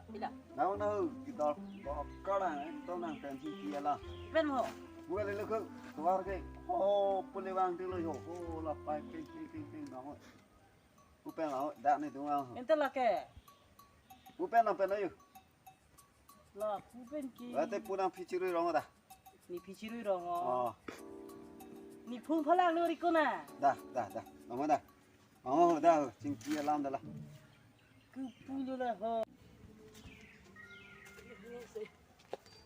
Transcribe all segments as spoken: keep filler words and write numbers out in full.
Pila? Nang na hu, kita dokar nang, kita nang pensi kia la. Pen ho. Pu ke lele ke, tovar ke, ho, pule bang dilo ho, ho, la pai ping ping ping ping nang ho. Pu pen la ho, dak ni dunga ho. Ente la ke. Pu pen nang pen ayu. La, pu pen ki. Ate pu nang phichirui rong da. Ne phichirui rong ho. Oh. Ne phung phalang lo riko na. Da, da, da. Nang da. Oh, da, chingki alam da la. Ke pu lo la ho.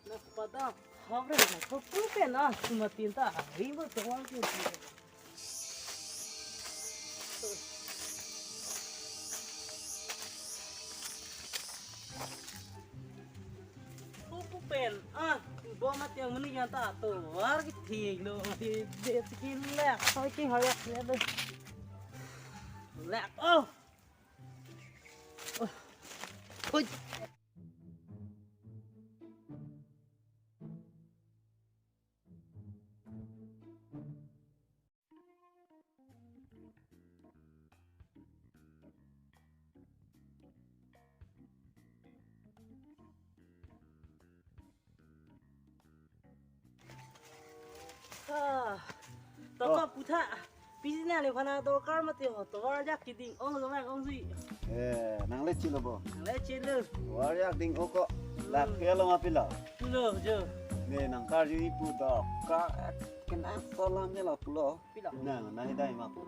Na pada habra na ko pu ke na, suma tin ta, ri mo to wa ke. Pu pu pen, ah, bo mat yang muni yang ta tovar ke thik lo, di, di, thik lek, soi ke hoyak ya lo. Lek, oh. Oh. Hui. Ah, to ko, oh, putha. Pisi nangne aphan adorkar mati ho. Tovar jak keding ong lo mang ong si. Eh, nang le chilo bo. Nang le chilo. Tovar jak ding ong ko. Hmm. La ke lo ma pilo. Pulo jo. Ne nang karju ipu dokar. Kena salam ne la pulo. Pilo. Nang, nang hidai ma pu.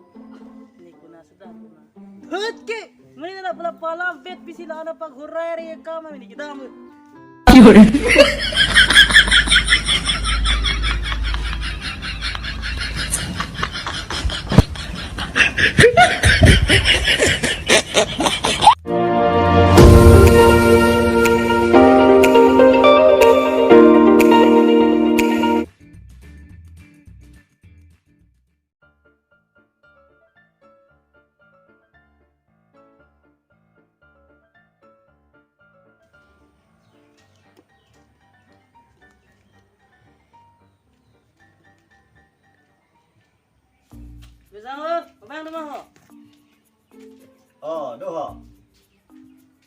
Ne kuna sudah kuna. Hut ke. Muni na pala pala vet pisi la na paghurai re kam muni kita mu. Besang lo, abang do ma ho? Oh, do ho.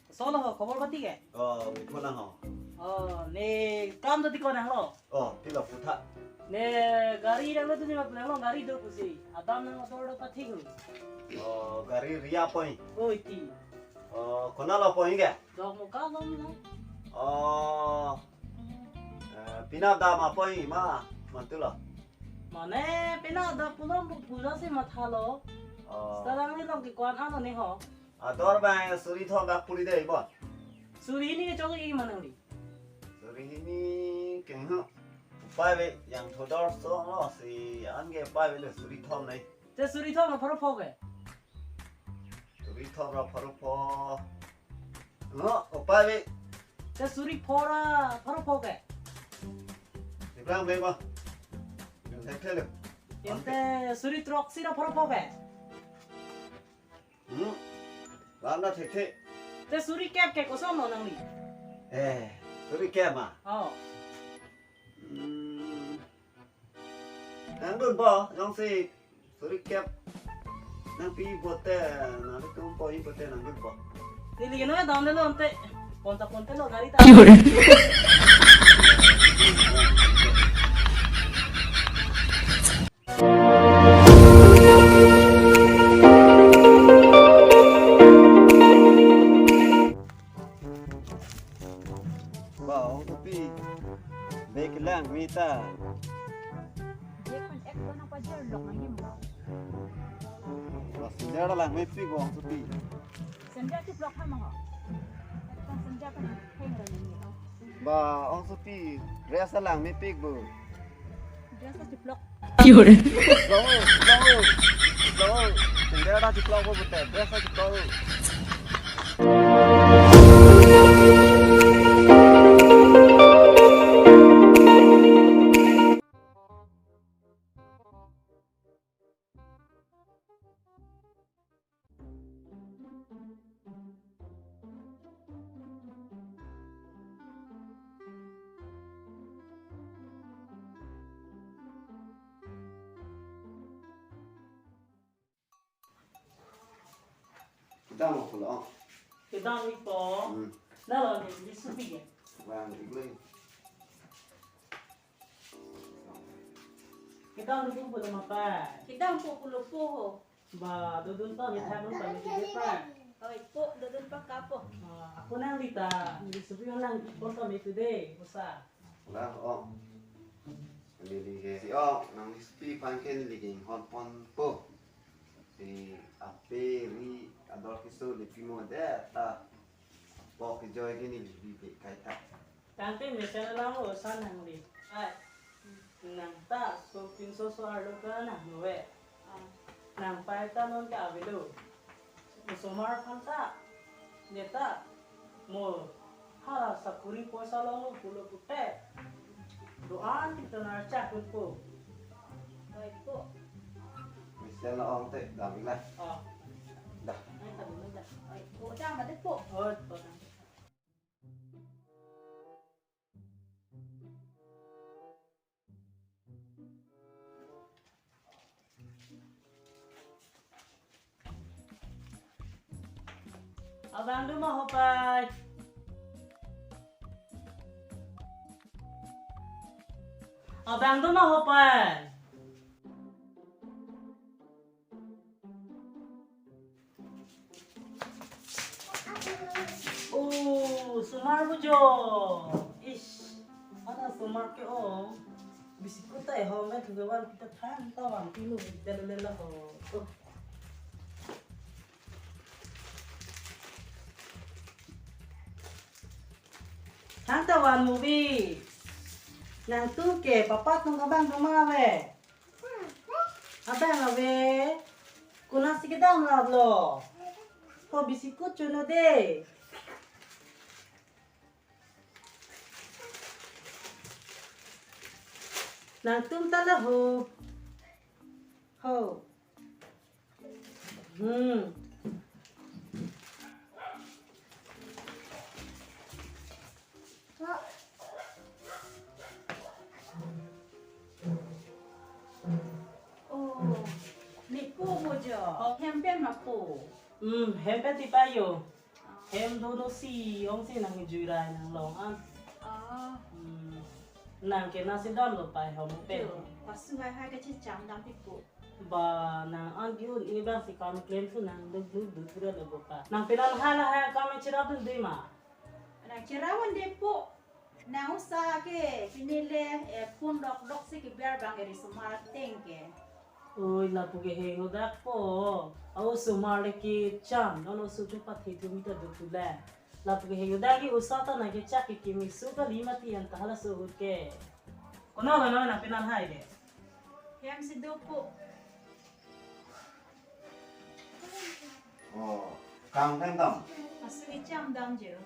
Solo ho, khobor pati ke? Oh, mithu lang ho. Oh, ne kam do ti ko nang lo? Oh, pilo putha. Ne gari nang lo tu ni ma nang lo gari do pusi. Adam nang motor do pathik ho. Oh, gari ria poi. Oi ti. Oh, kona lo poi ke? Dok mo ka lo na. Oh. Eh, pina da ma poi ma, mantu lo. Mane, pina da pulo bu pulo si mathalo. Oh. Sekarang ni long ke kuan ano ni ho. Ador bang suri thom dak puli dei bo. Suri hini ke chok i manang di. Suri hini keng ho. Upai ve yang thodor song lo si an ke upai ve le suri thom nei. Te suri thom lo pharo pho ke. Suri thom lo pharo pho. Ngo, upai ve. Te suri pho ra pharo pho ke. Ibrahim ve bo. Thek thek le. Ente suri throk si ra pharo pho ke. Hmm. Lam na thek thek. Te suri kep ke koson lo nang ni. Eh, suri kep ma. Oh. Hmm. Nang dun bo, jongsi suri kep nang pi bote, nang tum poi bote nang dun bo. Neli no dam de lo ante. Ponta ponta lo gari ta. Ba, ong sopi. Bag lang mita. Bag kan ek ko nang pajar lok nang yim. Ba, sendal lang mepik bo ong sopi. Sendal chiplok ha ma ho. Ek kan sendal kan heng ra ni ho. Ba, ong sopi, dress lang mepik bo. Dress chiplok. Chiplok, chiplok, chiplok. Sendal ta chiplok bo bote, dress ta chiplok. Kedam ako lo. Kedam iko. Hmm. Nalo ni, ni supi ya. Bang, iglo. Kita duduk pada makan. Kita po pulo po ho. Ba, dodun pa, ni thang pa, ni tipe pa. Oi, po, dodun pa kapo. Ah, ako nang Rita, ni supi lang, ipon pa, ni today, usa. Lah, oh. Neli ke, si oh, nang ni supi aphan ke neli ke inghon ponpo. Si ape ri ador keso le pimo de ta. Pok kejoi ke neli bibe kaita. Tangte mesen alam lo san nangli. Ai. Nang ta so pinso so arlo ka nang lo ve. Ah. Nang pai ta non ke avelo. Osomar aphan ta. Ne ta. Mo. Hala sakuri poisa longlo pulo pute. Doan kita nar chak po. Oi po. Mesen lo ong te, dam ikla. Oh. Dah. Ai ta dulu dah. Oi po, dah mati po. Oh, po. Abang do ma ho pai? Abang do ma ho pai? Oh, osomar bu jo. Ish, mana osomar ke ong. Bisikut ta ho, men thuke van kita than ta van pinu kita lele la ho. Oh. Than ta van movie. Nangtum ke papa atum abang do ma ave? Abang ave. Konatsi kedam lap lo? Ko bisikut chunu de. Nangtum ta la ho. Ho. Hmm. Oh, ni po mo jo. Hem pen ma po. Hmm, hem pen ti pa jo. Hem do no si ong si nang jui rai nang long an. Ah. Hmm. Nang ke nangsi dam lo pai ho mo pen. Jo, pasu hai hai kachecham dam ti po. Ba nang an ki un-e abang si kam klem su nang duk duk duk duk lo bo pa. Nang penan hala hai kam cherap dun de ma. Nang cherap un de po. Nang usa ke pini le, eh, phone dok dok si keber abang eri osomar ateng ke. Oi, lapu ke heng odak po. Osomar le kecham, non oso chepathe thumi ta dothu le. Lapu ke heng odak ke usa ta nang kechak ke kimi su kali mati anta halaso ahut ke. Kono kono nang penan hai ke. Hem si do po. Oh, kam hem dam? Asu icham dam jo.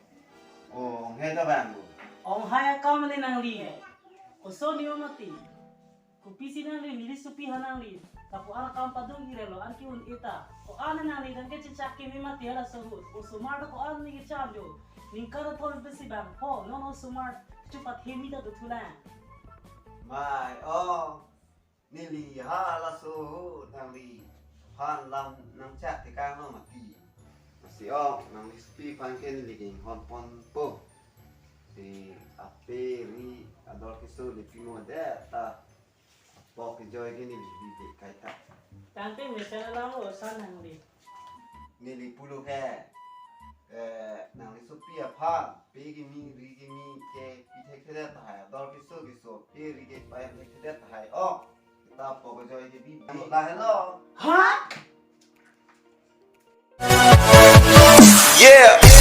Oh, ong hai ta bang. Ong hai akam le nangli. Oso ni mati. Kopisi nangli, neli supi ha nangli. Lapu an akam padung ire lo, an ki un-e ta. Ko-an nangli dan kechechak kimi mati halaso ahut. Osomar ko-an ni kecham jo. Ningkan thol besi bang. Ho, non osomar chepathe mi ta dothu lang. Mai, oh. Neli halaso ahut nangli aphan lam nangchak tekang lo mati. Lasi ong, nang ni supi aphan ke neli ke inghon ponpo. Si ape ri ador keso le pimo de ta. Pok kejoi ke neli bibe kaita. Tangte mesen alam lo san nangli. Neli pulo ke, eh, nang ni supi aphan, pe kimi, ri kimi ke pi thekthedet tahai, ador keso keso, pe ri ke pai thekthedet tahai. Oh, kita pok kejoi ke bi, bi. Lah, hello. Ha? Yeah.